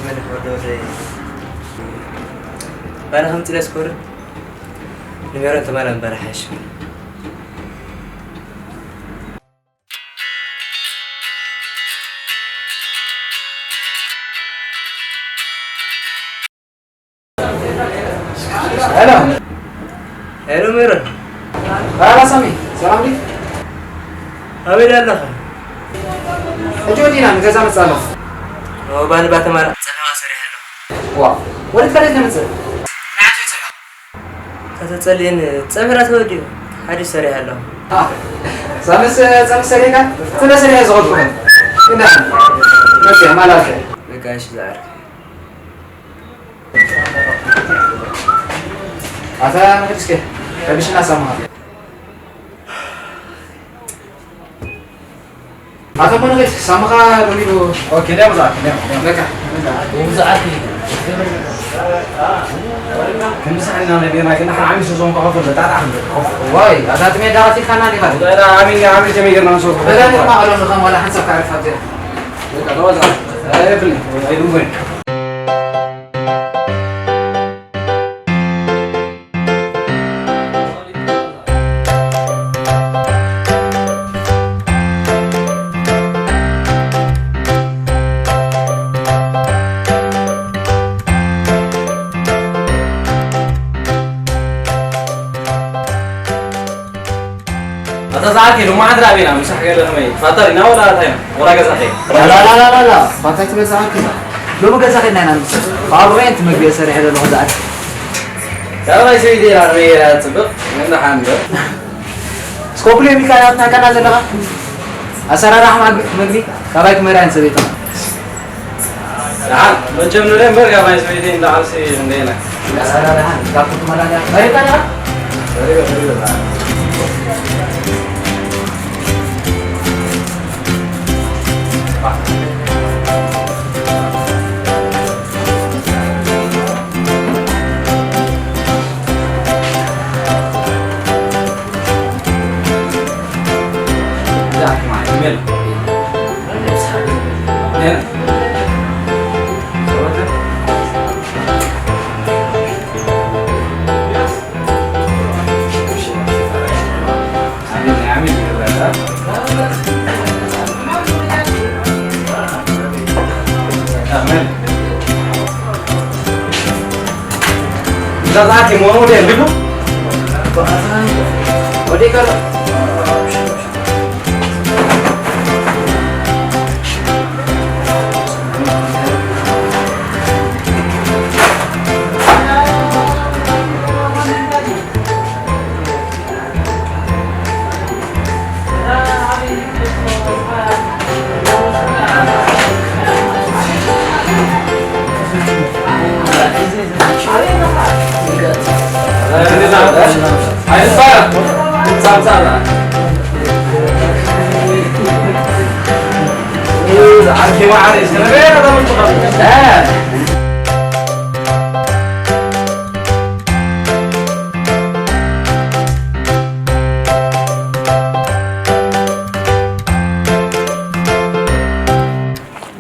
መን ወዶ ዘይ ባና ከም ጥለስ ኮር ንገረን ተማላ እምበር ሓሽ። ሄሎ። ሄሎ ሜሮን። ባባ ሳሚ፣ ሰላም ዲ? ኣበይ ኣለኻ? ሕጂ ወዲና ንገዛ መጽእ ኣለኹ። ኦ፣ ባል ባተማራ ጸብሕኻ ሰሪሐ ኣለኹ። ዋ፣ ወደ ትፈልጥ ንምጽእ? ንዓት ይጽብሕ። ከተጸልየን ጸብሕራ ተወዲኡ ሓድሽ ሰሪሐ ኣለኹ። አ፣ ሳምስ ጸምስ ሰሪሕካ? ስለ ሰሪሐ ዝኸድኩ። እንዳ፣ መጽእ፣ ማላከ። በቃ፣ እሺ፣ ዝዓርፍ። ኣታ ንኽድ እስከ፣ ረብሽና ሳሙኻ። ኣታ እሞ ንኽድ፣ ሳሙኻ ሎሚዱ። ኦኬ፣ ሊያ ብዛዕባ፣ ሊያ፣ ሊያ። በቃ። ብዛዕባ። ከምዚ ሓና ነቢና ግን ሓሚስ ዞም ከኸፍል በጣም ኣሕምድ። ዋይ፣ ኣታ ጥሜ ዳራት ኢልካና ዲኻ? በላ፣ ኣሚን፣ ኣሚን፣ ከመይ ጌርና ንሰብኩ? በላ፣ ንማ ቀሎ ንኸም ዋላ ሓንሳብ ካዕርፍ ኣብዚኣ። በቃ፣ ተዋዛ። ኣይብልኝ፣ ኣይብልኝ። ኣታ ዝዓርከይ፣ ሎማዓንቲ ዶ ኣበይ ኢና? ምሳሕ ገለ ከመይ? ፋታ ዲና ወላ እንታይ ኢና? ወላ ገዛ ኸይድ? ላላላላላ፣ ፋታ ትበዛ ዓርከይ። ሎሚ ገዛ ኸይድና ኢና ንምሳሕ። ኣብ ሬንት ምግቢ እየ ሰሪሐ ዘለኹ ዝዓርከይ። ካብ ናይ ሰበይቲ ኢላ ንመይራ ጽብቕ፣ ምን ደሓን ዶ? ስኮፕልዮ ሚካኤል፣ ኣብ ታካና ዘለኻ? ኣሰራርሓ ማግ-፣ ምግቢ ካባይ ክመርያ ንሰበይትኻ። ደሓን፣ መቸም ንሪኦ እምበር፣ ካብ ናይ ሰበይተይ ንላዕልሲ ክንደየናይ? ኣሰራርሓ፣ ካብ ክትመላለያ መሪሕካ ዲኻ? መሪሕ፣ መሪሕ፣ ደሓን።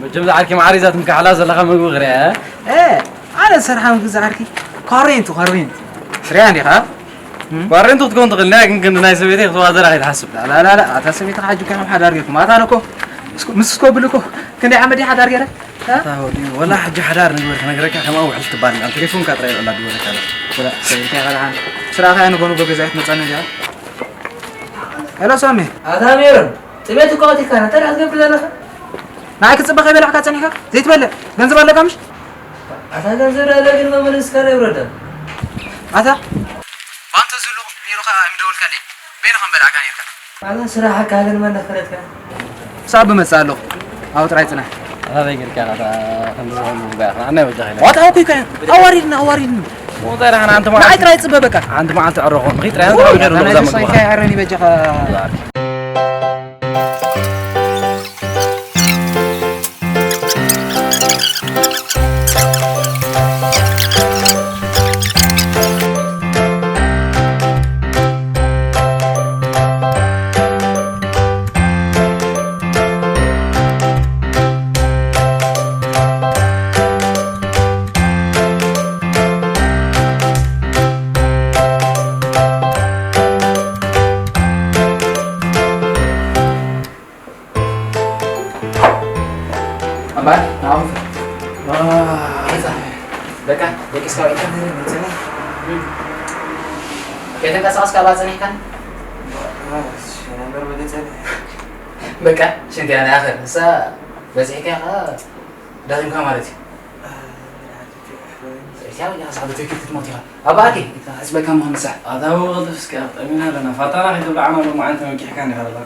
መቸም ዝዓርኪ ማዕሪዛት ምካሕላ ዘለኻ ምግቢ ክሪኣ፣ እ? እ፣ ኣነ ዝሰርሓ ምግቢ ዝዓርኪ። ኳሬንት፣ ኳሬንት። ትሪኣ እንዲኻ? እም? ኳሬንት ክትከውን ትኽእል፣ ናይ ግን ክንዲ ናይ ሰበይተይ ክትዋዘራ ከይትሓስብ። ላ፣ ላ፣ ላ፣ ላ፣ ኣታ ሰበይትኻ ሕጂ እኮ ሓዳር ጌርኩም። ኣታ ኣነ እኮ፣ ምስ፣ ምስ እስኮ ብል እኮ፣ ክንደይ ዓመት እየ ሓዳር ጌረ? እ? ኣታ ወዲ፣ ወላ ሕጂ ሓዳር ንግበር ክነግረካ፣ ከምኣ ውሕል ትባል፣ ኣብ ቴሌፎንካ ጥራይ ይውዕል፣ ድወለካ ኣሎ። ወላ ሰበይተይ ኸልዓን። ስራኻ እያ ንጎ ንጎ ገዛይ ትመጻኒ እንዲያ። ሄሎ፣ ሳሚ። ኣታ ሜሮን፣ ጥሜት እኮ ኣቲካ፣ እንታይ ደኣ ትገብር ዘለኻ? ንዓይ ክትጽበ ከይበላዕካ ጸኒሕካ? ዘይትበልዕ፣ ገንዘብ ኣለካ ምሽ? ኣታ ገንዘብ ደኣ ግን መመለስካ ዶ ይውረዳ? ኣታ ባንተ ዝሉ ነይሩ ከኣ ኣይምደወልካለይ። በይንኻ ምበላዕካ ነይርካ። ኣታ ስራሕካ ግን መን ነፈረትካ? ክሳብ ብመጽእ ኣለኹ። ኣብኡ ጥራይ ጽናሕ። ኣበይ ጌርካ ኢኻ እታ ከምዚ ዝኾነ ጉባኤ? ንዓና ይበጃኻ ኢለ። ዋት ኣውኩ ኢካ? ኣዋሪድና፣ ኣዋሪድና። ወንታይ ደሓን ሓንቲ መዓልቲ ንዓይ ጥራይ ጽበ በቃ። ሓንቲ መዓልቲ ዕረኾ። ንኺድ ጥራይ ሓንቲ ውይ፣ ዕረኾ ኣታ ናይ ነዛ ሰው ምግባ። ኢካ ይዕረኒ በጃኻ። ሰብኣይካ ነይረ መጸኒ። ከይተንቀሳቐስካ ኣብኣ ጸኒሕካኒ? ኣዎ፣ ሽነበር መደጸኒ። በቃ፣ ሽንቲ ኣነ ኣኽር። ንሳ በጺሕካ ኢኻ ደኺምካ ማለት እዩ። እዚኣ ወዲኻ ሳዕ ብትክክል ክትሞት ኢኻ። ኣብኣኪ፣ ኢልካ ሕስበካ ምዃን ንሳ። ኣታ ወቕልጥፍ እስከ፣ ጠሚና ኣለና። ፋታና ከይተብልዓና ሎማዓንቲ መኪሕካ እንዲኻ ኣለኻ።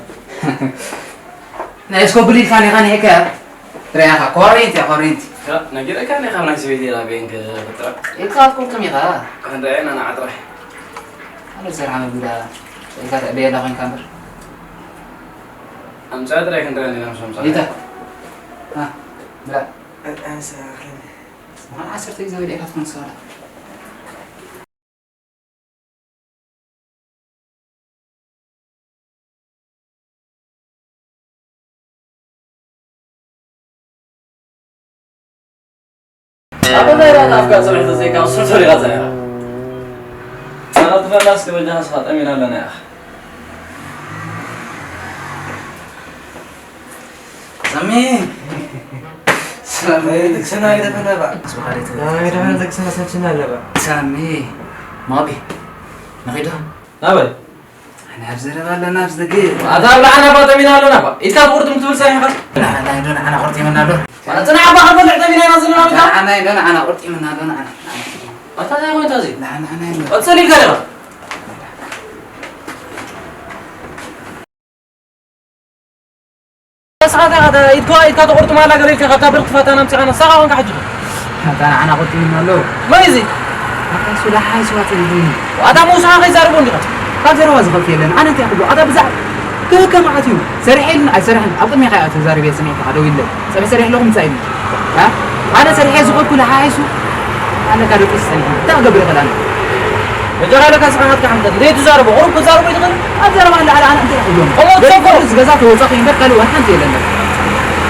ናይ እስኮ ብሊልካ ኔኻ ኔካ። ርያኻ ኮሬንቲ እያ፣ ኮሬንቲ። ያ፣ ነጊረካ እኔ ካብ ናይ ሰበይቲ ላቤን ክፍጥራ። ኢልካ ኣትኩርኩም ኢኻ። ክንደይ ኢና ንዓጥራይ። ኣነ ዝሰርሓ መግቢ ዳ ኢልካ ተዕበየላ ኮይንካ እምበር። ኣምጻ ጥራይ ክንደይ ኢና ምስ ኣምጻ። ኢታ። አ፣ ብላ። ኣንሳ ኣኽለን። መኻን ዓሰርተ ግዜ ወዲእካ ትኾን ሰዋላ። ኣበ ናይ ራእቲ ኣፍካ ጽንሕ ተዘይካ፣ እሱ ሰሪቓ ጸኒሓ። ኣቐልጥፈላ እስከ በጃኻ፣ ንስኻ ጠሚና ኣለና ኢኻ። ሳሚ! ሳሚ! ጥቅስና ይደፈና ባ። ስብሓት ይትረፍ። ናይ ደፈና ጥቅስና ሰልችና ኣለባ። ሳሚ! ማቢ! ንኺዶ? ናበይ? ኣነ ኣብ ዘረባ ኣለና፣ ኣብዚ ደገ። ኣታ ኣብ ለዓና ባ ጠሚና ኣለና ባ። ኢልካ ትቑርጥም ክትብል ጸኒሕካ? ንዓና ኢዶ ንዓና ቁርጢምና ኣሎ። ኣታ ንዓባ ክንበልዕ ጠሚና ኢና ዘለና ኢልካ? ንዓና ኢዶ ንዓና ቁርጢምና ኣሎ፣ ንዓና። ኣታ እንታይ ኮይኑ እዚ? ንዓና፣ ንዓና ኢዶ። ቀጽል ኢልካ ዲኻ? ንስኻ እንታይ ኢኻ ኢድካ፣ ኢድካ ተቑርጥማ ኣላ ገለ ኢልካ ካብታ ብርክቲ ፋታና ኣምጺኻና፣ ንስኻ ኮንካ ሕጂ። ኣታ ንዓና ቁርጢምና ኣሎ። መን እዩ እዚ? ኣታ ሱላ ሓይስዋ ተሪፉኒ። ኣታ ምውሳኻ ከይዛረቦ እንዲኻ። ካብ ዘረባ ዝኸፍት የለን። ኣነ እንታይ ክብሎ? ኣታ ብዛዕባ ክከ መዓት እዩ። ሰሪሐ ኢሉኒ ኣይሰርሐን። ኣብ ቅድሜኻ እያ ተዛሪበ፣ ስሚዕካ ደው ኢለ። ጸብሒ ሰሪሐ ኣለኹ ምጻእ ኢሉኒ። ኣ? ኣነ ሰሪሐ ዝኸድኩ ለሓሒሱ። ኣለካ ደቂ ጸኒሑ። እንታይ ክገብር ይኽእል ኣነ? መጀመርያ ለካ ስኻ ናትካ ሓምተት። እንዴት ትዛረቦ? ቁሩብ ክትዛረቦ ይትኽእል? ኣብ ዘረባ ኣለ ኣለ ኣነ እንታይ ክብሎም? ከምኡ ገለ ትሰኮ። ዝገዛ ተወጻኺ እምበር ካልእ ዋላ ሓንቲ የለን።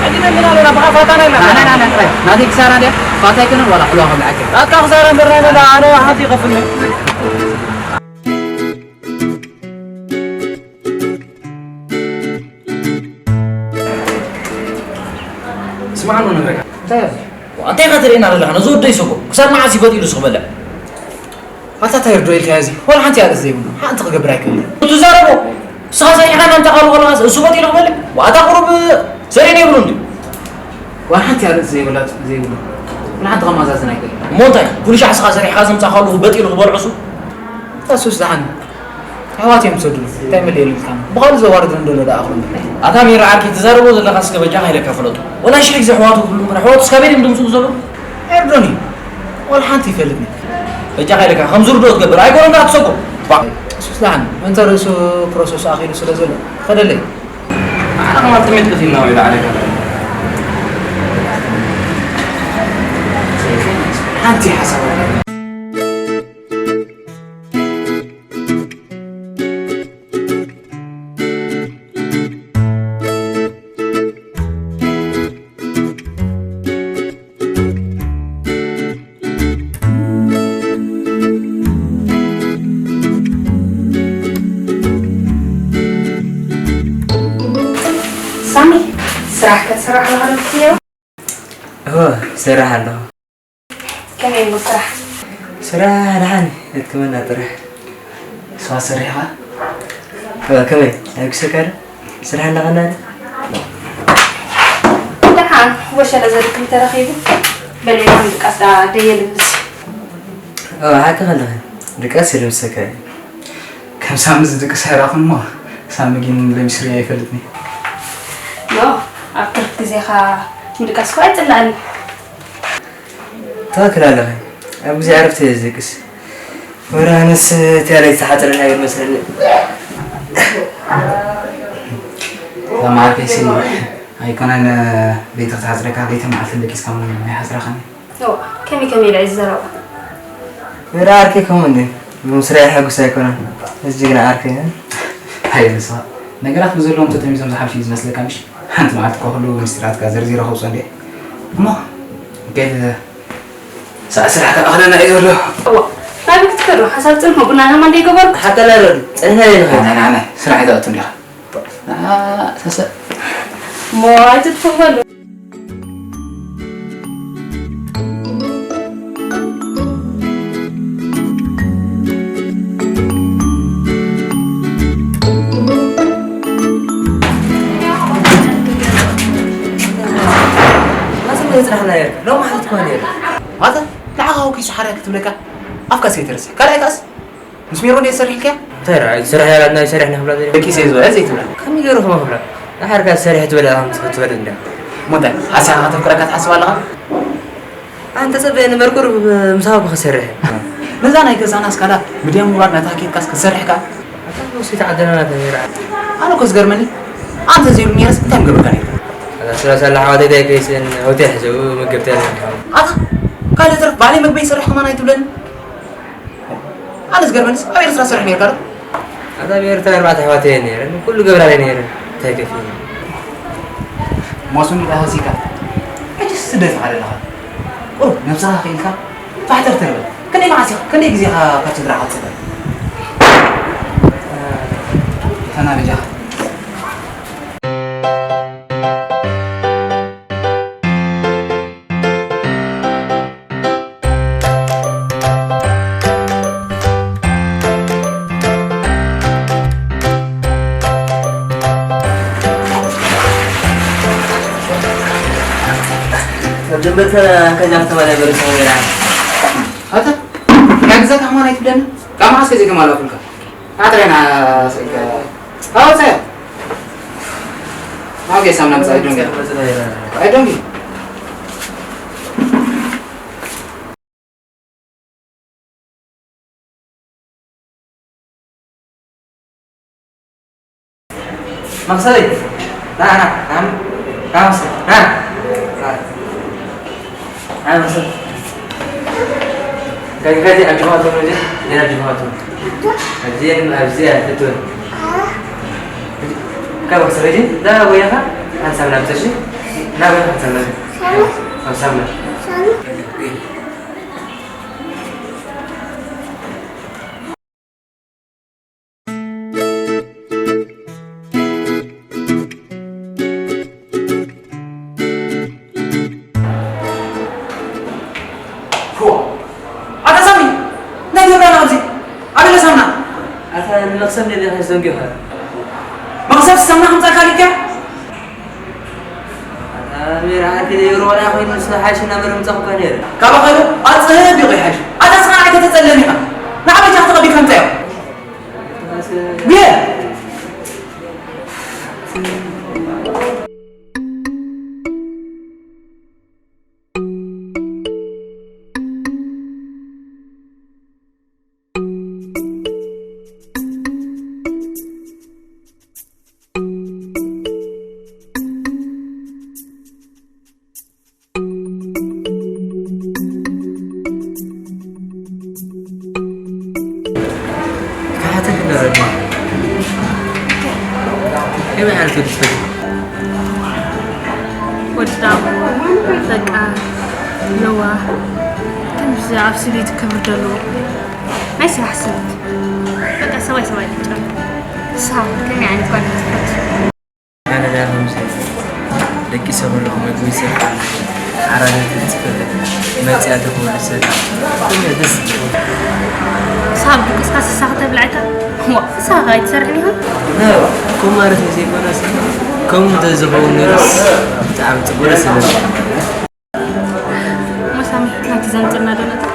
ሕጂ ነሚና ኣለና፣ ብኻ ፋታና ኢልና። ናና ናና ጥራይ። ናተይ ክሳራ ድያ? ፋታ ኣይኮነን ዋላ ሕልዋ ከብልዓካ። ናትካ ክሳራ እምበር ናይ መላ ኣነ ሓንቲ ይኸፍል። ስማዕ ኣሎ ነግረካ። እንታይ ኣሎ? እንታይ ኢኻ ትርእየና ዘለኻ? ነዚ ወደይ ሰጎ ክሳብ መዓስ እዩ በጥ ኢሉ ዝኽበልዕ? ኣታ እንታይ ርዶ ኢልካ እዚ? ዋላ ሓንቲ ኣርእስ ዘይብሉ። ሓንቲ ክገብር ኣይክእልን። ትዛረቦ። ንስኻ ሰሪሕካ እናምጻእካ ከለኻስ እሱ በጥ ኢሉ ክበልዕ? ዋታ ቁሩብ ዘርእን የብሉን ድዩ? ዋላ ሓንቲ ኣርእስ ዘይብላ፣ ዘይብሉ። ዋላ ሓንቲ ከማዛዝን ኣይክእልን። እሞ እንታይ? ኩሉ ሻዕ ንስኻ ሰሪሕካ ዘምጻእካ ከለኹ በጥ ኢሉ ክበልዖ እሱ? እሱስ ደሓን። ኣሕዋት እዮም ዝሰዱሉ። እንታይ መለየሉ ኢልካ? ብኻልእ ዘዋርድ እንደሎ ደኣ ኣኽሎም። ኣታ ሚራ ዓርኪ ትዛረቦ ዘለኻ እስከ በጃኻ ኢለካ ፍለጦ። ወላ ሽሕ ግዜ ኣሕዋቱ ክብሉ እምበር ኣሕዋቱ እስካብ የድም ድምፅኡ ዘሎ? ኣይርዶን እዩ። ወላ ሓንቲ ይፈልጥኒ። በጃኻ ኢለካ ከም ዝርድኦ ትገብር። ኣይኮነን ደኣ ትሰጎ። ባ። እሱስ ደሓን። እንተ ርእሱ ፕሮሰሱ ኣኺሉ ስለ ዘሎ። ከደለይ። ኣነ ከማን ጥሜት ቀቲልና ወይ ላዕለካ። ሓንቲ ሓሳብ ኣለኒ። ሳሚ፣ ስራሕ ክትሰርሕ ኣለኻ ዶ ትብልዮ? እወ፣ እሰርሕ ኣለኹ። ከመይ እሞ ስራሕ? ስራሕ ደሓን፣ የድክመና ጥራሕ። ንስኻ ትሰርሕ ኢኻ? እወ፣ ከመይ? ኣይጉሰካ ዶ? ስራሕ ኣለኻና ዶ? ደሓን፣ ወሸለ ዘድክም ተረኺቡ። በል፣ ኢልኩም ድቃስ ደኣ ደየልብስ። እወ፣ ሓቂ ከለኺ። ድቃስ የልብሰካ እዩ። ከም ሳሚ ዝድቅስ ኣይረኣኹን እሞ፣ ሳሚ ግን ለሚሱ ርእየ ኣይፈልጥን እዩ። ኖ፣ ኣብ ትርፊ ግዜኻ ምድቃስ እኮ ኣይጽላእን እዩ። ትኽክል ኣለኺ። ኣብ ግዜ ዕረፍቲ እየ ዝድቅስ። ወረ ኣነስ እቲኣ ለይቲ ዝሓጸረ ነገር መስለኒ። እዛ መዓርከይሲ ኣይኮነን ለይቲ ክትሓጽረካ፣ ለይትን መዓልትን ደቂስካ ውን ኣይሓጽረኻን እዩ። እዋ፣ ከመይ ከመይ ኢለ እየ ዝዘረባ? ወረ ዓርከይ ከምኡ እንድዩ። ምስራይ የሐጉስ ኣይኮነን። እዚ ጅግና ዓርከይ፣ እ? ኣይ፣ ንስኻ ነገራት ብዘለዎም ተጠሚዞም ዝሓልፉ እዩ ዝመስለካ፣ ምሽ? ሓንቲ መዓልቲ እኮ ኩሉ ምስጢራትካ ዘርዚረ ከውፅኦ እንድየ። እሞ፣ ከይድ፣ ሰዓት ስራሕ ከኣኽለና እዩ ዘሎ። እዋ፣ ናበይ ክትከዱ? ሓሳብ ጽንሑ፣ ቡና ከማን ደይገበርኩ? ሓቀና ዶ? ጸኒሕና ዶ ንኸይድ? ኣነ፣ ኣነ፣ ስራሕ ኣይትኣቱ እንዲኻ። ኣ፣ ሰሰ። እሞ፣ ኣይትጥፉ በሉ። ሓርያ ክትብለካ ኣፍካ ስከይትርስዕ። ካልኣይ ከኣስ ምስ ሜሮን እየ ዝሰርሕ ኢልካያ? እንታይ ደኣ፣ ኣይትሰርሕ ያላትና፣ ኣይሰርሕ ንኽብላ ዘይደሊ። ደቂሰ እየ ዝበላ ዘይትብላ። ከመይ ገይሩ ክመ ክብላ? ንሓርካ ዝሰርሕ ትበልዕ ከም ትበልዕ እንድያ። እሞ እንታይ፣ ሓሲኻ ከተፍቅረካ ትሓስብ ኣለኻ? ኣንተ ጽበየኒ፣ መርኩር ምሳኻ እኮ ክሰርሕ እየ። ነዛ ናይ ገዛና ስካላ ምድያ ምውራድ ናታ ኬድካስ ክትሰርሕ ከኣ? ኣታ ወሲት ዓደና ናታ ነይራ። ኣነ እኮ ዝገርመኒ፣ ኣንተ ዘይብሉ ነይረስ እንታይ ምገበርካ ነይርካ? ኣታ ስራ ሳላ ሓዋተይ እንታይ ከይስእን ሆቴል ሕዘው ምግብተይ ኣለካ። ኣታ ካልእ ተረፍ ባዕለይ መግበይ ይሰርሕ ከማን ኣይትብለኒ? ኣነ ዝገርመኒስ ኣብ ኤርትራ ትሰርሕ ነይርካ ዶ? ኣታ ኣብ ኤርትራ ኣርባዕተ ኣሕዋት እየን ነይረን፣ ኩሉ ገብራለይ ነይረን። እንታይ ከፊ? ሞስኒ ተሃሲካ። ሕጂ ስደት ኢኻ ዘለኻ። ቁሩብ ነብስኻ ክኢልካ ፋሕተር ተርበል። ክንደይ መዓስ ኢኻ፣ ክንደይ ግዜ ኢኻ ካብ ስድራኻ ትጸበ? ተናበጃኻ። መጀመርታ ከዛ ከተማ ናይ በረሰ ነራ። ኣታ፣ ናይ ግዛት ኣማን ኣይትብለኒ። ካብ መዓስ ከዚ ከማላ ኩልካ? ኣጥሬና ሰይከ። ኣወሰ። ኦኬ፣ ሳምና ምጻ፣ I don't get it። I don't get it። መኽሰበይ፣ ና፣ ና፣ ና፣ ና፣ መኽሰብ፣ ና፣ ና፣ ና፣ መኽሰብ። ጋዲ፣ ጋዲ፣ ኣብ ጅማቱ ነው እንጂ፣ ሌላ ጅማቱ ነው። ኣብዚ፣ ኣብዚ፣ ትትወል። ካብ መኽሰበይ፣ ዳ ወያኻ፣ ሓንሳብ ናብ ተሺ፣ ናብ ሓንሳብ ናብ፣ ኣብ ሳምና። ፎ! ኣታ ሳሚ! እንታይ ትገብር ኣለኻ ኣብዚ? ኣበለ ሳምና? ኣታ ንመኽሰብ ደሊኻ ዝደንጊኻ። መኽሰብ ሳምና ከምጻእካ ልክያ? ኣታ ሜራ ዓርኪ ዘይብሩ ቆልዓ ኮይኑ ንሱ ሓይሽ እናበረ ምጻኹ እኳ ነይረ። ካባኻ ኢሉ ኣጽህብ ይቑ ይሓይሽ። ኣታ ስኻ ንዓይ ተተጸለም ኢኻ። ንዓበጃ ተቐቢልካ ምጻዮ። ኣታ ሰ- ብየ! ከሓተት ነረኒ። ከመይ ዓይነት ወዲ ትፈትዊ? ወዲ ዳቦ፣ በቃ፣ ለዋህ፣ ከምዚ ኣብ ስሌት ክብሪ ዘለዎ ናይ ስራሕ ስኒት። በቃ ሰባይ ሰባይ ልጨም። ንስኻ ከመይ ዓይነት ጓል እያ ትፈቱ? ኣነ ደኣ ከምዚ ደቂሰ ከለኹ መግቢ ይሰርሓ፣ ዓራታት ትጽበ፣ መጽያ ተኽወልሰ፣ ኩሉ ደስ ዝብል። ሳብ ድቅስካ ስሳ ከተብልዐካ? ዋ፣ ንስኻ ከ ኣይትሰርሕን ኢኻ? ነ፣ ከምኡ ማለት እዩ ዘይኮነስ፣ ከምኡ እንተዝኸውን ነይሩስ ብጣዕሚ ጽቡቕ ደስ ይብል። ሞሳሚ፣ ናብቲ ዘምጽእና ዶ ነጥብ?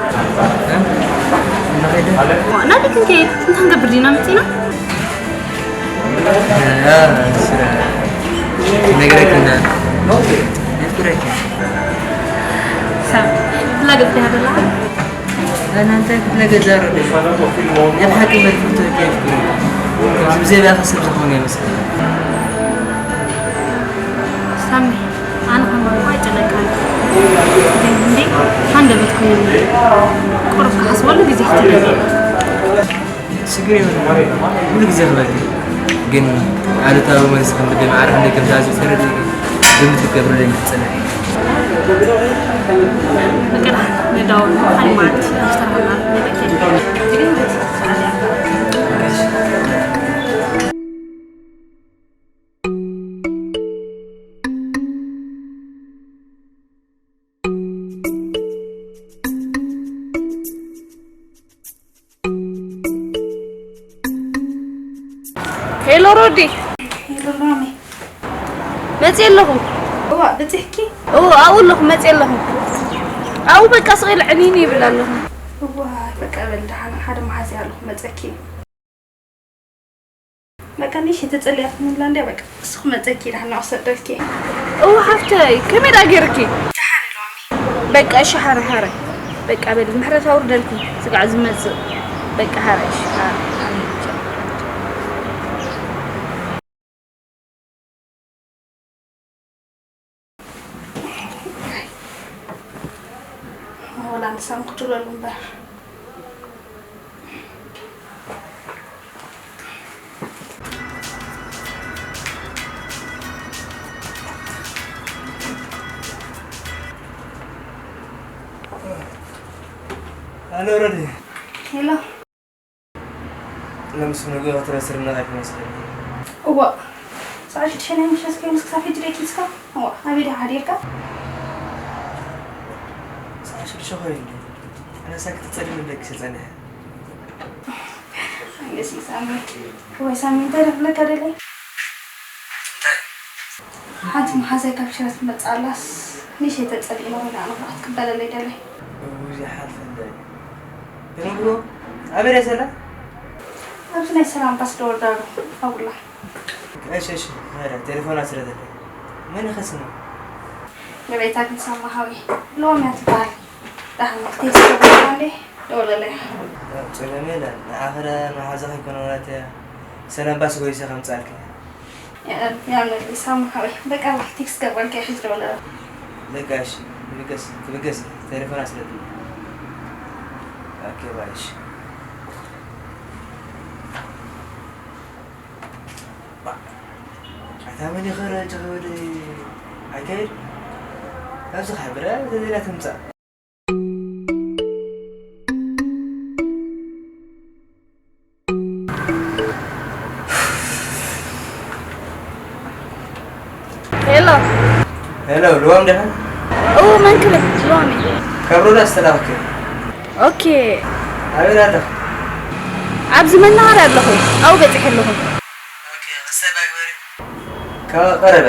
እ? እናኸይደ? ዋ፣ ናበይ ክንከይድ? እንታይ ክንገብር ዲና መጺና? እ፣ ስራ። ነግረክና። ነግረክ። ሰብ፣ ትላገጽ ዲኻ ዘለኻ? ኣነ እንታይ ክትነገር ዛረብ? ናይ ብሓቂ መልክቱ ከይፍኩ። ከምዚ ብዘይ ባኻ ሰብ ዝኾነ ይመስል። ሳሚ፣ ኣነ ከም ባልኮ ኣይጨነቃን። ግን እንዴ፣ ሃንደበት ኮይነ ቁሩብ ክሓስበሉ ግዜ ክትደሊ። ሽግር የብሉን። ኩሉ ግዜ ክበልዕ። ግን ኣሉታዊ መልሲ ከም ብደም ዓርፍ እንደ ከም ታዝብ ተረድእ ግን ግምት ክትገብረለይ ክትጸንሕ። በቃ ንዳውን ሓይማት ኣስተርሃና። ሄሎ ሮዲ። ሄሎ ራሚ። መጽእ ኣለኹ። እዋ፣ በጺሕኪ? እዎ፣ ኣብኡ ኣለኹ፣ መጽእ ኣለኹ። ኣብኡ በቃ ስቕ ኢለ ዕንይንይ ይብል ኣለኹ። እዋይ በቃ በል ደሓን፣ ሓደ መሓዝያ ኣለኹ መጸኪ። በቃ ንእሽተይ ተጸሊኣትኒ ኣላ እንድያ፣ በቃ እሱ ክመጸኪ ደሓን ክሰደልኪ። እወ ሓፍተይ፣ ከመይ ደኣ ገይርኪ? ደሓን ኢሎሚ። በቃ እሺ፣ ሓረ ሓረ። በቃ በል ምሕረት ኣውርደልኪ፣ ስጋዕ ዝመጽእ። በቃ ሓረ እሺ፣ ሓረ፣ ሓረ። ወላ ንሳም ክትብለሉ እምበር። ኣሎ ረዲ። ሄሎ። ለምስ ነገ ክትረስርና ኣይመስለኒ። እዋ፣ ሰዓት ሽዱሽተ ናይ ምሸት ኮይኑ ክሳብ ሕጂ ደቂስካ? እዋ፣ ኣበይ ዲኻ ሓዲርካ? ሰዓት ሽዱሽተ ኮይኑ እንዲ። ኣነ ሳክት ጸሊም ደቂሰ ጸኒሐ። ኣየሲ ሳሚ። ወይ ሳሚ፣ እንታይ ደፍለካ ደለ? እንታይ? ሓንቲ መሓዛይ ካብ ሽረ ትመጽእ ኣላስ፣ ንእሽተይ ተጸሊእና ኮይና ኣነ ኩርዓት ክበለለይ ደለ። እው፣ ይሓልፍ እንደ። ተነግሮ፣ ኣበይ ደኣ ዘላ? ኣብዚ ናይ ሰላም ባስ ደወል ዳሩ፣ ኣብላ። እሺ፣ እሺ፣ ሃዳ፣ ቴሌፎን ኣስረተለ። መን ይኸስና? ንቤታ ግን ሳማ ሓዊ፣ ሎሚ እያ ትበሃል። ዳሕና ክትሄድ ትገብር እንዴ? ደወለለይ። ጸገም የለን። ንዓኺ ዶ መሓዛኺ ኣይኮነ ወላት እያ። ሰላም ባስ ጎይሰ ከምጻልኪ። ያ፣ ያ መሊ ሳማ ሓዊ። በቃ ቴክስት ገባልኪ፣ ሕጂ ደወለለይ። በቃ እሺ፣ ትብገስ፣ ትብገስ። ቴሌፎን ኣስረትኒ። ኦኬ፣ ባይ፣ እሺ። ኣታ መን ይኸረ ጀኸወደ ኣይካይድ። ካብዚ ክሕብረ ተዘላ ትምጻእ። ሄሎ። ሄሎ፣ ልዋም ዲኻ? እው፣ መን ክብል? ልዋም እየ። ካብ ሮዳስ ተላእኽኪ? ኦኬ። ኣበይ ኣለኺ? ኣብዚ መናሃርያ ኣለኹ። ኣብኡ በጺሐ ኣለኹ። ኦኬ፣ ክሰብ ኣግበሪ። ካብ ቀረበ፣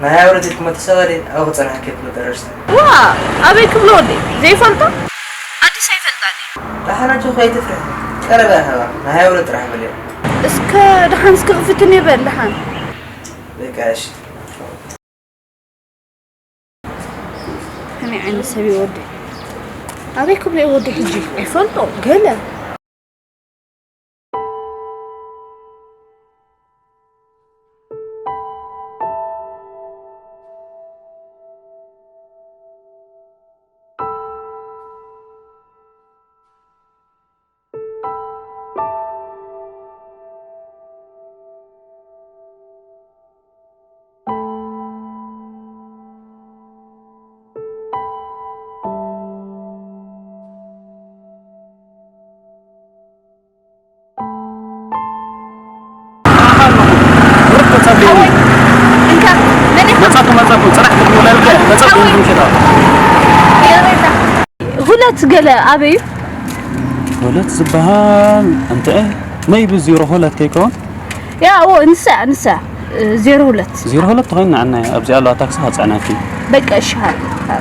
ናይ ኣውረድ ኢልኩሞ ተሰቐሊ፣ ኣብኡ ክጸንሓኪ ኢልኩሞ ጠረሽቲ። ዋ፣ ኣበይ ክብሎ ወደይ? ዘይፈልጦ? ኣዲስ ኣይፈልጣን እየ። ደሓን ኣጆኺ ኣይትፍርሒ። ቀረበ ኣኸባ፣ ናይ ኣውረድ ጥራሕ በልዮ። እስከ ደሓን እስከ ክፍትን ይበል ደሓን። በቃ እሺ። ከመይ ዓይነት ሰብ እዩ ወዲ? ኣበይ ክብሎ እዩ ወዲ ሕጂ? ኣይፈልጦ፣ ገለ። ሓወይ፣ እንካ፣ መን ኢኻ? መጻኩ፣ መጻኩ፣ ጽራሕ ክትውለልከ፣ መጻኩ፣ ሓወይ። እንትን ሽጣ። የሬዳ። ሁለት ገለ ኣበይ እዩ? ሁለት ዝበሃል እንተ፣ መይቢ ዜሮ ሁለት ከይከውን? ያ፣ ኦ፣ ንሳ፣ ንሳ፣ እ፣ ዜሮ ሁለት። ዜሮ ሁለት ተኾይና፣ ንዓና ኣብዚኣ ኣለዋ ታክሲ፣ ካጽዕናኪ። በቃ፣ እሺ፣ ሃ፣ ሃ።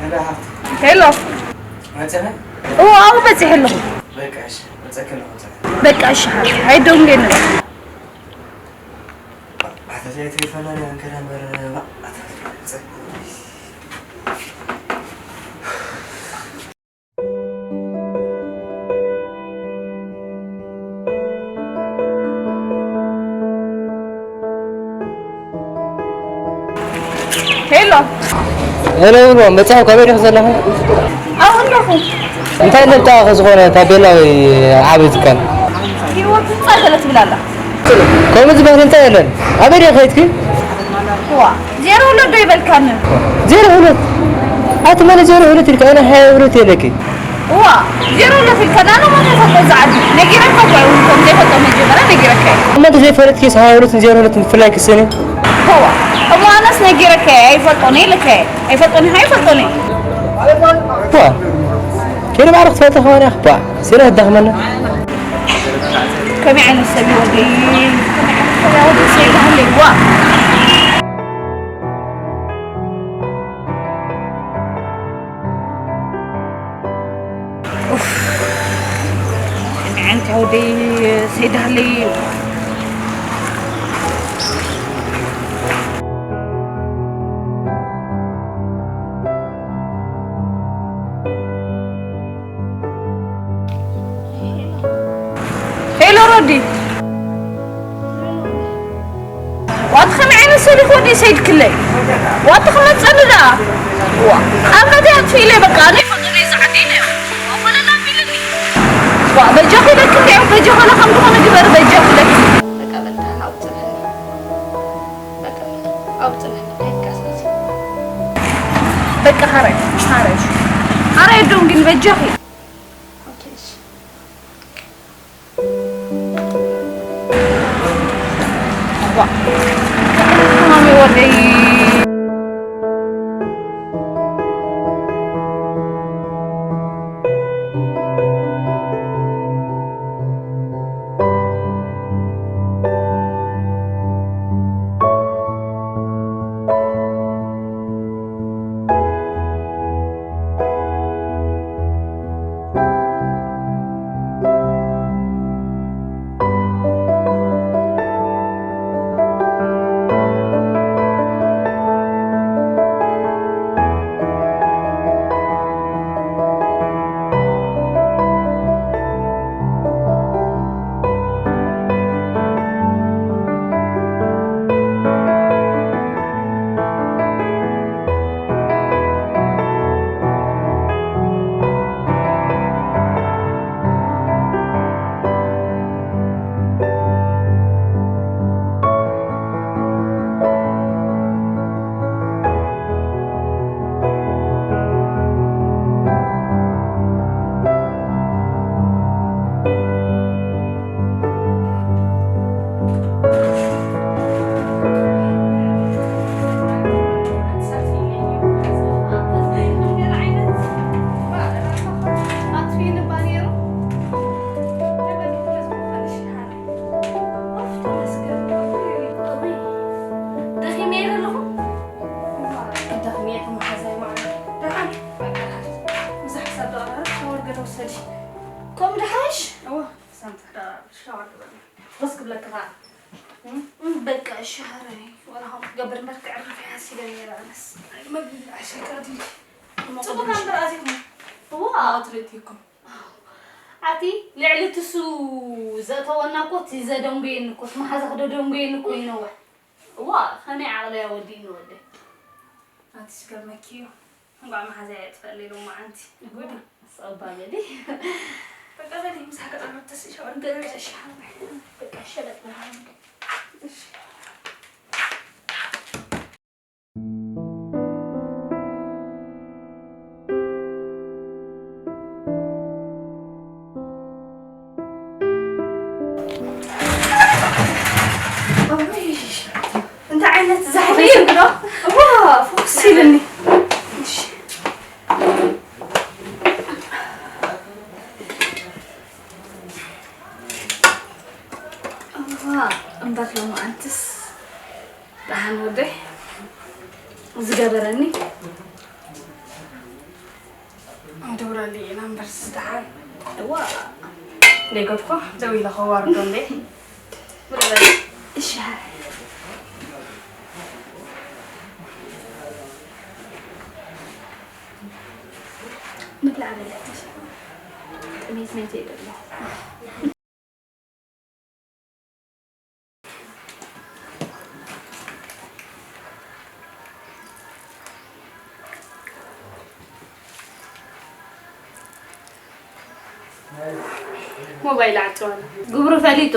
ሄሎ። መጸና? እዎ፣ ኣብኡ በጺሐ ኣለኹ። በቃ እሺ፣ መጸከ ኣለኹ። በቃ እሺ፣ ሓ-፣ ኣይደንጉየኒ። ኣታ ዘይትሪፈና ዲያ እንከዳ እምበር፣ ባ-፣ ኣታ ዘይትሪፈና። ሄሎ። ሄሎ፣ ሄሎ፣ መጽሓፍ ካበይ ዲኺ ዘለኺ? ኣብኡ ኣለኹ። እንታይ ነብታ ዝኾነ ታቤላ ወይ ዓቢ ትካል? ህይወት ህንጻ ገለ ትብል ኣላ። ከምኡ ዝበሃል ህንጻ የለን። ኣበይ ዲኺ ከይድኪ? ዋ፣ ዜሮ ሁለት ዶ ይበልካኒ? ዜሮ ሁለት? ኣቲ ማለት ዜሮ ሁለት ኢልካ፣ ኣነ ሃያ ሁለት የለኪ። ዋ፣ ዜሮ ሁለት ኢልካ፣ ኣነ ማለት ፈቶ ዝዓዲ። ነጊረካ እኮ እዩ፣ ከም ዘይፈልጦ መጀመርያ ነጊረካ እየ። እሞ እንተ ዘይፈለጥኪስ ሃያ ሁለትን ዜሮ ሁለትን ምፍላይ ክስእን እዩ? ዋ፣ እሞ ኣነስ ነጊረካ እየ፣ ኣይፈልጦን እየ ኢለካ እየ። ኣይፈልጦን እየ፣ ኣይፈልጦን እየ። ዋ፣ ከይዲ ማዕረ ክትፈልጦ ከማን እያ። ዋ፣ ሲሪየስ ትዳኽመና። ከመይ ዓይነት ሰብ እዩ ወደይ? ከመይ ዓይነት ሰብ እዩ ወደይ? ሰይድ ሃለይ፣ ዋ። ኡፍ፣ ከመይ ዓይነት እዩ ወደይ? ሰይድ ሃለይ። ሄሎ ሮዲ። ዋት ከመይ ዓይነት ሰብ ኢኺ ወዲ ሰይድ ክለይ? ዋት ክመጸኒ ደኣ? ዋ፣ ኣብ መደይ ኣጥፊእለይ በቃ፣ ኣነ ይፈጥረይ ዝዓዲ ኢለዮ። ዋ፣ ፈለላ ኣቢልኒ። ዋ፣ በጃኺ ኢለኪ እንዲዮ፣ በጃኺ ኢለ ከም ዝኾነ ግበሪ፣ በጃኺ ኢለኪ። በቃ በልታ፣ ኣብኡ ጽንሕኒ። በቃ፣ ኣብኡ ጽንሕኒ፣ ከይትንቀሳቐሲ። በቃ፣ ሃራይ፣ ሃራይ። ሃራይ፣ ዶንግን በጃኺ። ኦኬ፣ እሺ። ዋ። ማሚ ወደይ። ደኺመ እየ ዘለኹ። ደኺመ እየ፣ መሓዛይ ማዕረ። ደሓን፣ በቃ፣ ደሓን። ምሳሕ ክሳብ ደቐርብ ሻወር ገለ ውሰዲ። ከምኡ ደሓንሽ? እወ፣ ክሳብ ደቐርብ ሻወር ገለ። ፈስ ክብለኪ ኸዓ። እም፣ በቃ፣ እሺ፣ ሃረይ። ዋላ ከምኡ ክገብር እምበር፣ ክዕርፍ እየ ሓሲበ ነይረ፣ ኣነስ። መግቢ ኣሸካ ድዩ? ጽቡቕ እምበር ኣዚኹም። እዋ። ኣዎ፣ ትርእቲ እኮ። ኣቲ ልዕሊ ትሱ ዘእተወና እኮ፣ እቲ ዘደንጉየኒ እኮ፣ እቲ መሓዛኺ ደደንጉየኒ እኮ ይነውሕ። እዋ፣ ከመይ ዓቕለይ ኣወዲእኒ ወደይ። ኣቲ ዝገርመኪ እዩ። እንቋዕ መሓዛይ ኣየጥፈኣለይ ሎማዓንቲ። ጉድ እዩ። ኣስቐባ በሊ። በቃ በሊ፣ ምሳሕ ከጠርብ ተስእሻ ወርገ በቃ እሺ፣ ሓወይ። በቃ እሺ፣ በቃ። እሺ። እንታይ ዓይነት ዛሕሊ እዩ ብሎ? እዋ፣ ፎክስ ኢልኒ። እሺ። እዋ፣ እምበር ሎማዓንትስ ደሓን ወደይ ዝገበረኒ። ደውለለይ ኢና እምበር፣ ደሓን። እዋ። ደይገድፎ፣ ደው ኢለ ከዋርዶ እንዴ? እሺ። ምብላዕ በለት። ጥሜት ናይተይ ደሎ። ሞባይል ዓጽዋና። ግብሩ ፈሊጡ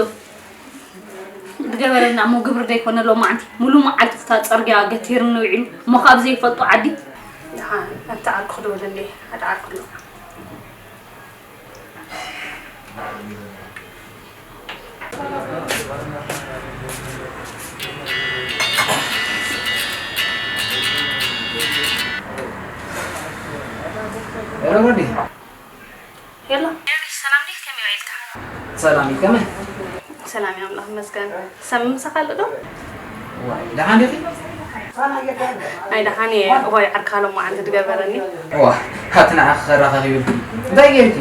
ዝገበረና እሞ ግብሪ ዘይኮነ ሎማዓንቲ ሙሉ መዓልቲ እታ ጽርግያ ገቲርኒ ውዒሉ እሞ ካብ ዘይፈልጦ ዓዲ። ደሓን ኣብቲ ዓርኩ ክድውል እንዴ ሓደ ዓርኩ ኣሎ። ሄሎ ሮዲ። ሄሎ ኤሪ፣ ሰላም ዲክ? ከመይ ውዒልካ? ሰላም እዩ፣ ከመይ? ሰላም እዩ፣ ኣምላኽ ይመስገን። ሰብ ምሳኻ ኣሎ ዶ? ዋይ፣ ደሓን ዲኺ? ኣይ፣ ደሓን እየ። እዋይ፣ ዓርካ ሎማዓንቲ ዝገበረኒ። ዋ፣ ኣቲ ንዓኺ ከራኸኽ ይብልኪ። እንታይ ገይርኪ?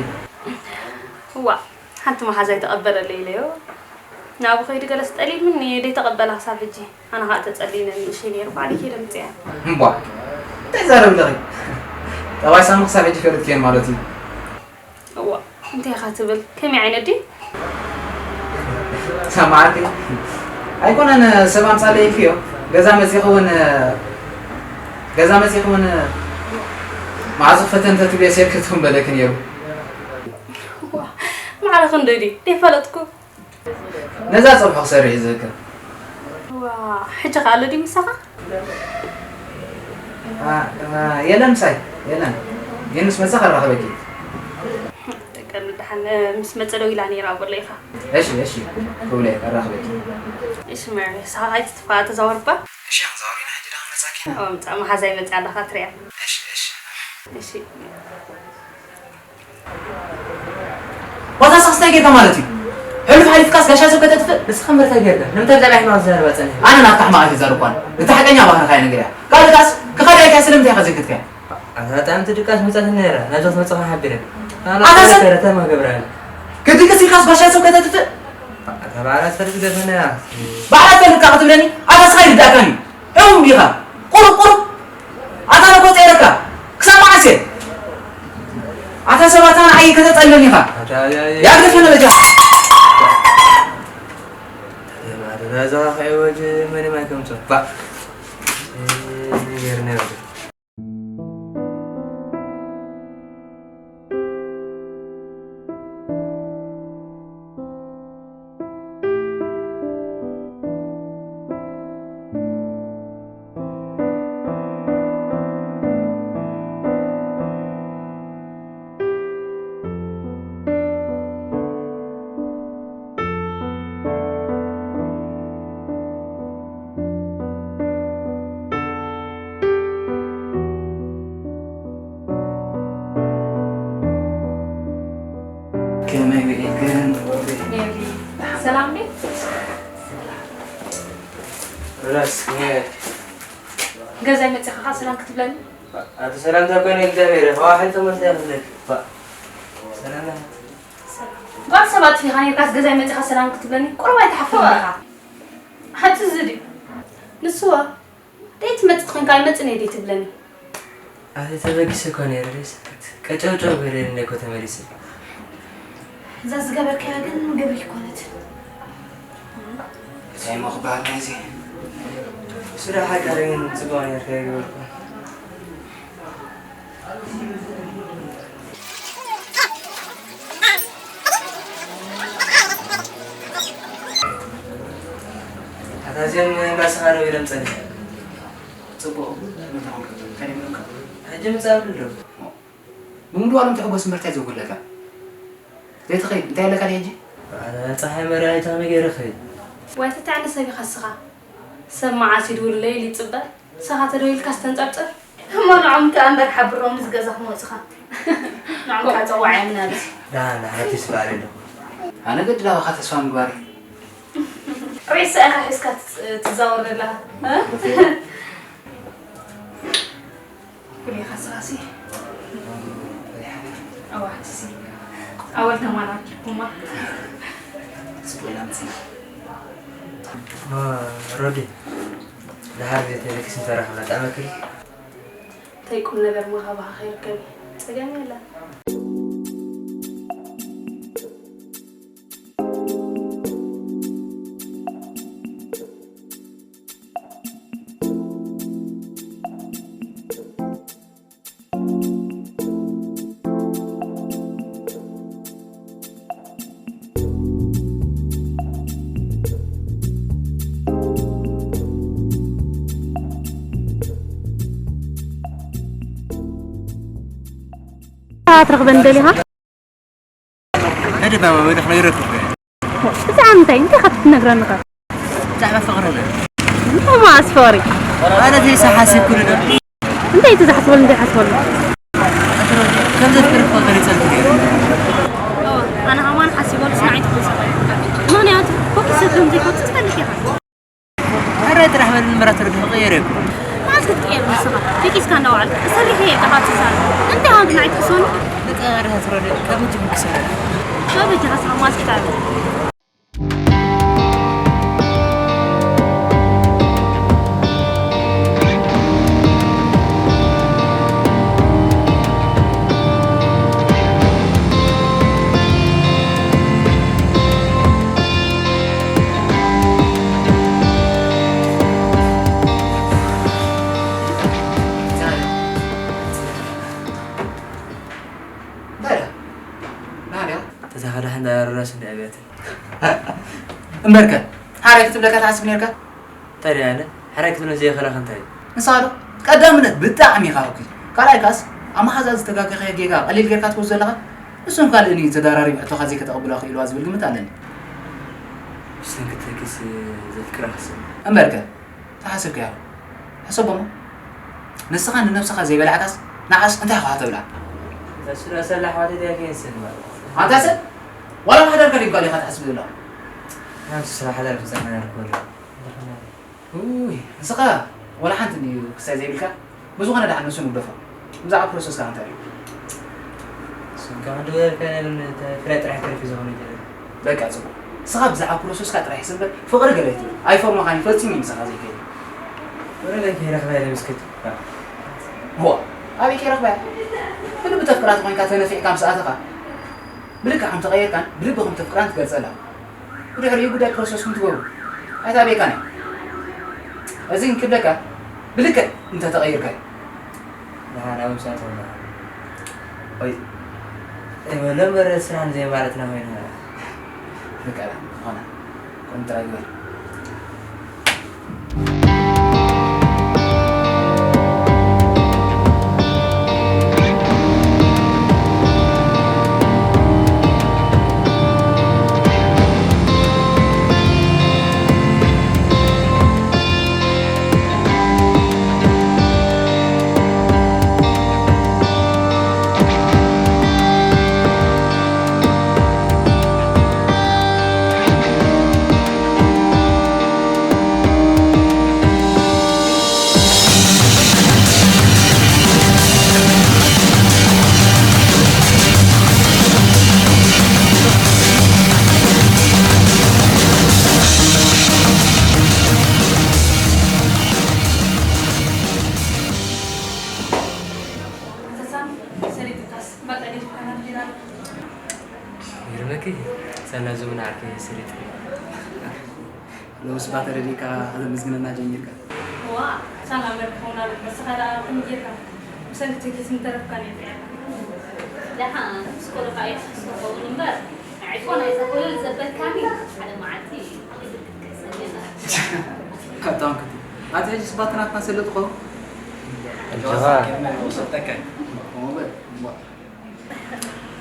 እዋ፣ ሓንቲ መሓዛይ ተቐበለለይ ኢለዮ። ናብኡ ከይዱ ገለስ ጠሊምኒ፣ ደይተቐበላ ክሳብ ሕጂ። ኣነ ኸኣ ተጸሊነ ንእሽተይ ነይሩ፣ ባዕለይ ከይደ ምጽኣ። እምቧ፣ እንታይ ትዛረቢ ኣለኺ? ጠባይ ሳሚ ክሳብ ሕጂ ፈለጥክየን ማለት እዩ። እዋ፣ እንታይ ኢኻ ትብል? ከመይ ዓይነት ድዩ? ሰማዕቲ፣ ኣይኮነን ሰብ ኣምጻለይ ኢልክዮ። ገዛ መጺኺ እውን፣ ገዛ መጺኺ እውን መዓዝ ክፈተን ተትብልዮ ሴር ክትኩም በለኪ ነይሩ። እዋ፣ ማዕረ ክንደይ ድዩ? ደይፈለጥኩ። ነዛ ጸብሑ ክሰርሕ እዩ ዝህከ። ዋ፣ ሕጂ ከ ኣሎ ድዩ ምሳኻ? አ፣ አ፣ የለን ምሳይ፣ የለን። ግን ምስ መጸ ከራኽበኪ። ደቀ ደሓን ምስ መጸ ደው ኢላ ነይራ በሎ ኢኻ። እሺ፣ እሺ፣ ክብለ ከራኽበኪ። እሺ፣ መሪ፣ ሳኻ ኣይትጥፋ፣ ተዛወርባ። እሺ፣ ክንዛወር ኢና ሕጂ ዳ መጻኪ። ኦ፣ ምጻ መሓዛይ መጽ ኣለኻ ትሪያ። እሺ፣ እሺ። እሺ። ዋዛ ሳክስታይ ጌርካ ማለት እዩ። ሕሉፍ ሓሊፍካስ ጋሻ ሰብ ከተጥፍእ? ንስኻ እምበር እንታይ ጌርካ? ንምንታይ ብዛዕባ ሕማቕ ትዛረባ ጸኒሕካ? ኣነ ናትካ ሕማቕ ኣይተዛረብኳን። እቲ ሓቀኛ ባህርኻ እየ ነግርያ። ካልእ ከኣስ፣ ክኸዳ ኢልካ ስለምንታይ ኢኻ ዘይከድካያ? ኣጋጣሚ እቲ ድቃስ መጻትኒ ነይራ። ናብዛ ክትመጽእ ከኣ ሓቢረ። ኣነ ኣታ ሰብ ኣረ ተማ ገብርኣል። ክድቅስ ኢልካስ ጋሻ ሰብ ከተጥፍእ? ኣታ ባዕላ ትፈልጥ ግደፈና እያ። ባዕላ ትፈልጥ ከኣ ክትብለኒ? ኣታ ስኻ ይርድኣካን እዩ። እም ዲኻ? ቁሩብ፣ ቁሩብ። ኣታ ነኮ ጸይረካ። ክሳብ መዓስ እየ? ኣታ ሰባት ኣነ ዓይ ከተጸልለኒ ኢኻ። ኣታ፣ ኣይ፣ ኣይ፣ ኣይ። ያግደፈ ነበጃ። ኣታ፣ ኣታ፣ ኣታ፣ ኣታ፣ ኣታ፣ ኣታ፣ ኣታ፣ ኣታ፣ ኣታ፣ ኣታ፣ ኣታ፣ ባ። እ፣ ገርነ ወደ። ከመይ ውዒልክን? ሰላም ድዩ? ራስ፣ ገዛይ መጺኻ ሰላም ክትብለኒ? ኣቲ ሰላምታ ኮይነ እግዚኣብሔር፣ ካብ ሓንቲ መርታ ይኽፍለክ። ሰላም። ጓል ሰባት ዲኻ ነርካስ ገዛይ መጺኻ ሰላም ክትብለኒ? ቁሩብ ኣይትሓፍርን ዲኻ? ሓንቲ እዚ ድዩ? ንስዋ? ደይ ትመጽእ ኮይንካ ኣይመጽእን እየ ደይ ትብለኒ? ኣቲ ተበጊሰ እኳ ነይረ ደይ ሰክት። ቀጨውጨው ገይረ እኮ ተመሊሰ። እዛ ዝገበርካያ ግን ግብሪ ኣይኮነትን። እንታይ እሞ ክበሃል ናይዚ? ስራሕ ሓቃሪ ግን ጽቡቕ ነርካ ይገበርኩ። ኣታ እዚኦም ባስኻ ደው ኢሎም ጸኒሖም። ጽቡቕ፣ እንታይ ደይብሉካ? ሕጂ ምጻእ ኣብሉ ዶ? ብምሉእ ዓለም ትሕጎስ እምበር እንታይ ዘጉድለካ? ዘይትኸይድ እንታይ ኣለካ ድዩ ሕጂ? ኣነ ጸሓይ መርኣይታ መገይረ ኸይድ። ዋይ ተታዕኒ ሰብ ኢኻ እስኻ። ሰብ መዓስ ይድውል ለይል ይጽበ። ንስኻ ተደዊልካ ስተንጸርጽር። እሞ ንዖም ከኣ እምበር ሓብሮም ምስ ገዛ ክመጹኻ። ንዖም ከኣ ጸዋዕዮም ናብዚ። ደሓን፣ ደሓን፣ ኣቲስ በዓል ኣለኹ። ኣነ ግዲ ናባኻ ተስፋ ምግባር እዩ። ሬሳ ኢኻ ሒዝካ ትዝ-፣ ትዛወር ዘለኻ። እ? ኩሌኻ ስራሲ። ከማን ኣኪብኩማ። ስቆላ ምጽና። ማ ሮዲ፣ ድሓር ቤት ኤሌክስ እንተረኽብና ጠመክሪ? እንታይ ቁም ነገር ሞ ካባኻ ከይርከብ እዩ? ጸገም የለን። ትረኽበኒ ደሊኻ? ሕጂ ናብ መድረኽ ናይ ረክብ። ብዛዕባ ምንታይ? እንታይ ኢኻ ክትነግረኒ ኢኻ? ብዛዕባ ፍቕሪ ዶ? እንታይ ማለት ፍቕሪ? ማለት እዩ፣ ሓሲብኩ ዶ? እንታይ እቲ ዝሓስበሉ እንታይ ሓስበሉ? ከም ዘፍቅር እኮ ገሊጸልኩ ነይረ። ኣነ ከማን ሓሲበሉ ስናይ ትኹን ምኽንያቱ ፎኪስ ከም ዘይፈቱ ትፈልጥ ኢኻ። ሕራይ ጥራሕ በል እምበር ኣትረድእ ክቕየር እየ እኮ። መዓስ ክትቅየር ንስኻ? ደቂስካ እንዳወዓልካ። ሰሪሐ እየ ኢኻ ትዛረብ። እንታይ ሆንክ ንዓይ ትሕስወኒ? በቃ ዳኣ ትረድእ። ካብ እጅ ክሰር። ካብ እጅ ሓስኻ መዓስ ክትዓቢ? እንታይ ደኣ? ናድያ? ተዛኸዳ ሕንዳ ያረራስ እንደ ኣብያትን። እምበርከ፣ ሓራይ ክትብለካ ትሓስብ ነርካ? እንታይ ደኣ ኣነ? ሓራይ ክትብሎ ዘይኽእለካ እንታይ እዩ? ንስኻ ዶ? ቀዳምነት ብጣዕሚ ኢኻ እኩይ። ካልኣይ ካስ፣ ኣብ መሓዛ ዝተጋገኸ ጌጋ ቀሊል ጌርካ ትወስዶ ዘለኻ? ንሱን ካልእን እዩ ተዳራሪቡ ሕቶኻ ዘይከተቐብሎ ክኢልዋ ዝብል ግምት ኣለኒ። ብሰንኪ ተኪስ ዘፍቅራ ክስብ። እምበርከ፣ ተሓሰብካዮ? ሕሰቦ እሞ። ንስኻ ንነብስኻ ዘይበላዕካስ ንዓስ እንታይ ኢኻ ተብላ? እዛ ስለ ሰላ ኣሕዋተይ እንታይ ከየንስን ማለት? ኣንታ ሰብ፣ ዋላ ማሕደርካ ድዩ ቃል ኢኻ ትሓስብ ዘለኻ? ኣንታ ስለ ሓዳር ፍጻሜ ኣርኮል። ውይ፣ ንስኻ ዋላ ሓንቲ እንድዩ ክሳይ ዘይብልካ? ብዝኾነ ደሓን ንሱ ንግደፎ። ብዛዕባ ፕሮሰስካ እንታይ እዩ? እሱን ካብ ሕጂ ወዲያ ፍረ ጥራሕ ተሪፉ ዝኾነ ይደለ። በቃ ጽቡቕ። ንስኻ ብዛዕባ ፕሮሰስካ ጥራሕ ይስበር፣ ፍቕሪ ገለ ኣይትብል። ኣይፈርሞኻን እዩ፣ ፈጺሙ እዩ ምሳኻ ዘይከይድ። ወረ ገለ ከይረኽባ ኢለ ምስክት። እዋ፣ ኣበይ ከይረኽባ እያ? ብልቢ ተፍቅራ ተኾይንካ ተነፊዕካ ምስ ኣተኻ፣ ብልክዕ ከም ተቐየርካን ብልቢ ከም ተፍቅራን ትገልጸላ። ብድሕሪኡ ጉዳይ ፕሮሰስኩም ትገብሩ። ኣይታበየካን እያ። እዚ ግን ክብለካ፣ ብልክዕ እንተ ተቐይርካ እዩ። ደሓን ኣብ ምሳቶም ደሓን። ወይ፣ ኣይበሎ እምበር ስራሕ ንዘይማለትና ኮይና። በቃ፣ ዝኾነ፣ ከምኡ ጥራይ ግበር። ይርመኪ፣ ሰና ዝሙን ዓርኪ ስሪት። ሎምስ ባ ተረዲእካ ከተመስግነና ጀሚርካ። እዋ፣ ሳላ መርክቦና ኣሎ። ንስኻ ደኣ ከመይ ጌርካ? ብሰንኪ ቴክስ ምተረፍካ ነይሩ። ደሓን፣ ምስ ቆልኻ እየ ክስቶ ኸውን እምበር፣ ንዓይ እኮ ናይዛ ኮለል ዘበልካኒ ሓደ መዓልቲ ክሕሰኒ ኣላ። ኣታ እንክቲ፣ ኣቲ ሕጂ ስባት ናትና ሰለጥ ኾ። ኣጆኻ። ሰልጠካ። ኦበ፣ እዋ።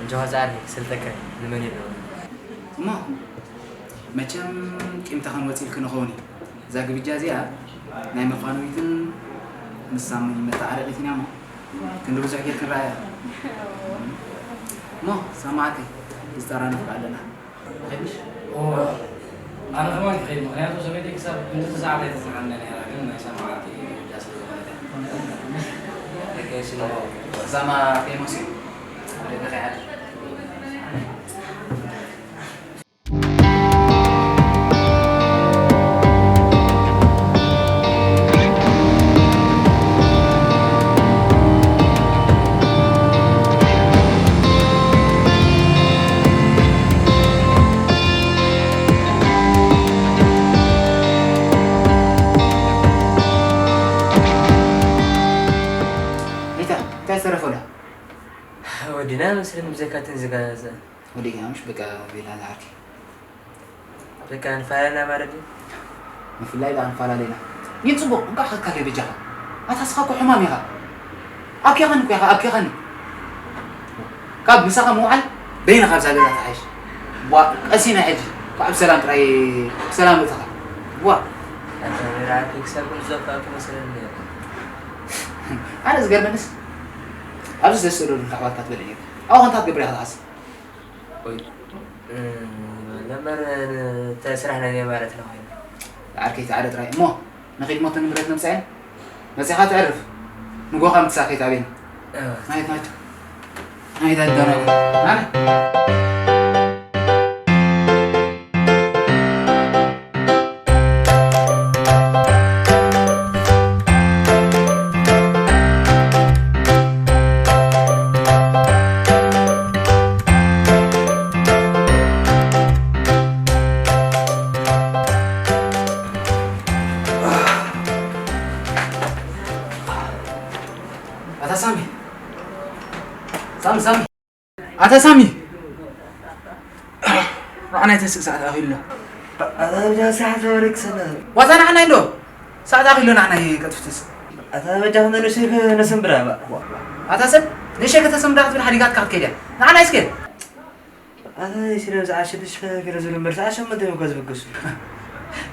ኣጆኻ ዛሪ፣ ሰልጠካ። ንመን ይብሎ? እሞ፣ መቸም ቂምታ ክንወጽእ ኢልኪ ንኸውን እዩ። እዛ ግብጃ እዚኣ ናይ መፋነዊትን ንሳን መተዓረቒትን እያ እሞ፣ ክንዲ ብዙሕ ጌርኪ ንረኣያ። እሞ፣ ሰማዕተይ፣ ዝጠራነፍካ ኣለና። ከይድሽ? እዎ፣ ኣነ ከማን ክኸይድ፣ ምኽንያቱ ሰበይተይ ክሳብ ክንድቲ ሰዓት ኣይተጽንሓኒ ነይራ፣ ግን ናይ ሰማዕቲ ግብጃ ስለ ዝኾነት እያ። ደገ ስለ እዛ ማ ፌሞስ እዩ። ኣብ ደገ ከይሓድር። ወዲና መስልን ብዘካትን ዝጋዘ ወዲና ምሽ በቃ ቤላ ዝዓርኪ በቃ ንፈላለና ማለት እዩ። ምፍላይ ደኣ ንፈላለና። ይን ጽቡቕ፣ እንኳዕ ከካለይ በጃኻ። ኣታ ስኻ እኮ ሕማም ኢኻ። ኣብኪኻኒ እኮ ኢኻ፣ ኣብኪኻኒ። ካብ ምሳኻ ምውዓል በይንኻ ኣብዛ ገዛ ትሓይሽ። ዋ፣ ቀሲና ሕጂ። እንኳዕ ብሰላም ጥራይ፣ ብሰላም እተኻ። ዋ። ኣታ ሜራ፣ ኣቲ ክሳብ ክንዲ ዘፋእኩ መሰለኒ ነይሩ። ኣነ ዝገርመንስ፣ ኣብዚ ዘስእለሉ ኣሕዋትካ ትበልዕ ነይሩ። ኣብኡ እንታይ ትገብር ኢኻ ትሓስብ? ወይ፣ እ፣ ለመር፣ እ፣ እንታይ ስራሕ ናይ ማለት ነው? ዓርከይ፣ ተዓረ ጥራይ እሞ፣ ንኺድ ሞተ ንብረት ነምጻየን። መጺኻ ትዕርፍ። ንጎኻ ምትሳኸይ ታቤን። እወ። ናይት ናይት። ናይት ኣዳና። ኣነ። ኣታ ሳሚ። ሳሚ፣ ሳሚ። ኣታ ሳሚ። ንዓና ይተስእ ሰዓት ኣኺሉ ኣሎ። ኣታ ብጃ ሰዓት ወረክ ሰነ። ዋታ ንዓና ኢሎ። ሰዓት ኣኺሉ ኣሎ ንዓና ይቀጥፍትስ። ኣታ በጃ ኹነ ንእሽተይ ከ-፣ ነሰንብራ ባ። ኣታ ሰብ፣ ንእሽተይ ከተሰንብራ ክትብል ሓዲጋትካ ክትከይድ እያ። ንዓና እስከ። ኣታ ስለ ብዛዕባ ሽዱሽተ ገለ ዝብሉ እምበር፣ ሰዓት ሸሞንተ እዮም እኮ ዝብገሱ።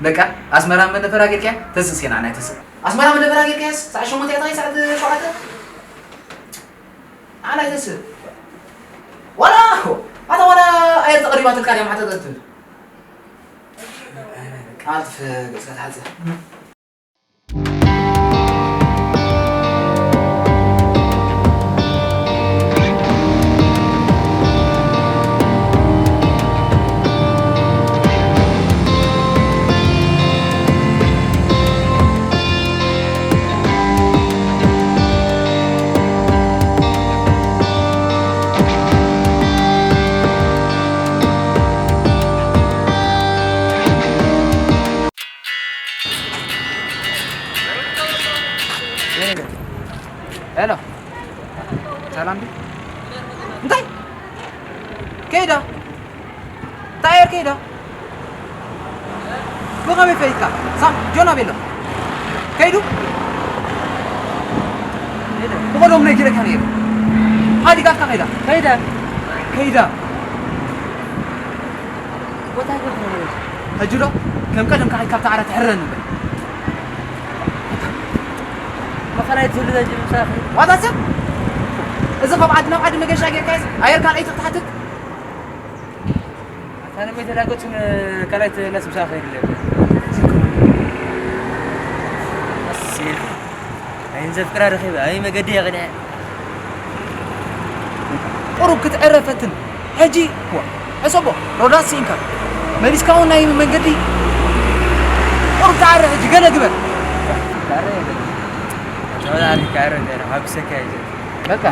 በቃ፣ ኣስመራ መደፈራ ጌርካ ተስእ እስከ ንዓና ይተስእ። ኣስመራ መደፈራ ጌርካ ሰዓት ሸሞንተ እያ፣ ሰዓት ሸውዓተ? ኣና ይተስእ። ዋላ እኮ፣ ኣታ ዋላ ኣየር ተቐሪባትልካ ድያ ማዕጠጠት ትብል? ቃልፍ ገጽካ ተሓጽብ። ሄሎ፣ ሰላም ድዩ? እንታይ? ከይዳ? እንታይ እያ ከይዳ? ብኸመይ ፈሊጥካ? ሳም፣ ጆን ኣበይ ኣሎ? ከይዱ? ብቐደሙ ነጊረካ ነይረ። ሓዲጋትካ ከይዳ? ከይዳ? ከይዳ? ቦታ ገርኩ። ሕጂ ዶ ከም ቀደምካ ኸይድካ ኣብታ ዓራት ሕረን እምበር። መኸራይ ትህሉ ዘጅብ ምሳኺ። ዋታ ሰብ? እዚ ካብ ዓዲ ናብ ዓዲ መገሻ ጌርካስ ኣየር ካልኣይቲ ክትሓትት? ኣታ ንመይ ተላገጹን ካልኣይቲ ለስ ምሳኺ ይድለ። ኣሲል። ኣይን ዘፍቅራ ረኺበ፣ ኣበይ መገዲ የቕንዐ? ቁሩብ ክትዕረ ፈትን። ሕጂ፣ ዋ፣ ሕሰቦ፣ ሮዳስ ስኢንካ። መሊስካ እውን ናይ መንገዲ ቁሩብ ተዓረ ሕጂ፣ ገለ ግበር። ተዓረ የለን። ተወዳዳሪ ካይሮ ገይረ፣ ሃብሰካ እዩ። በቃ፣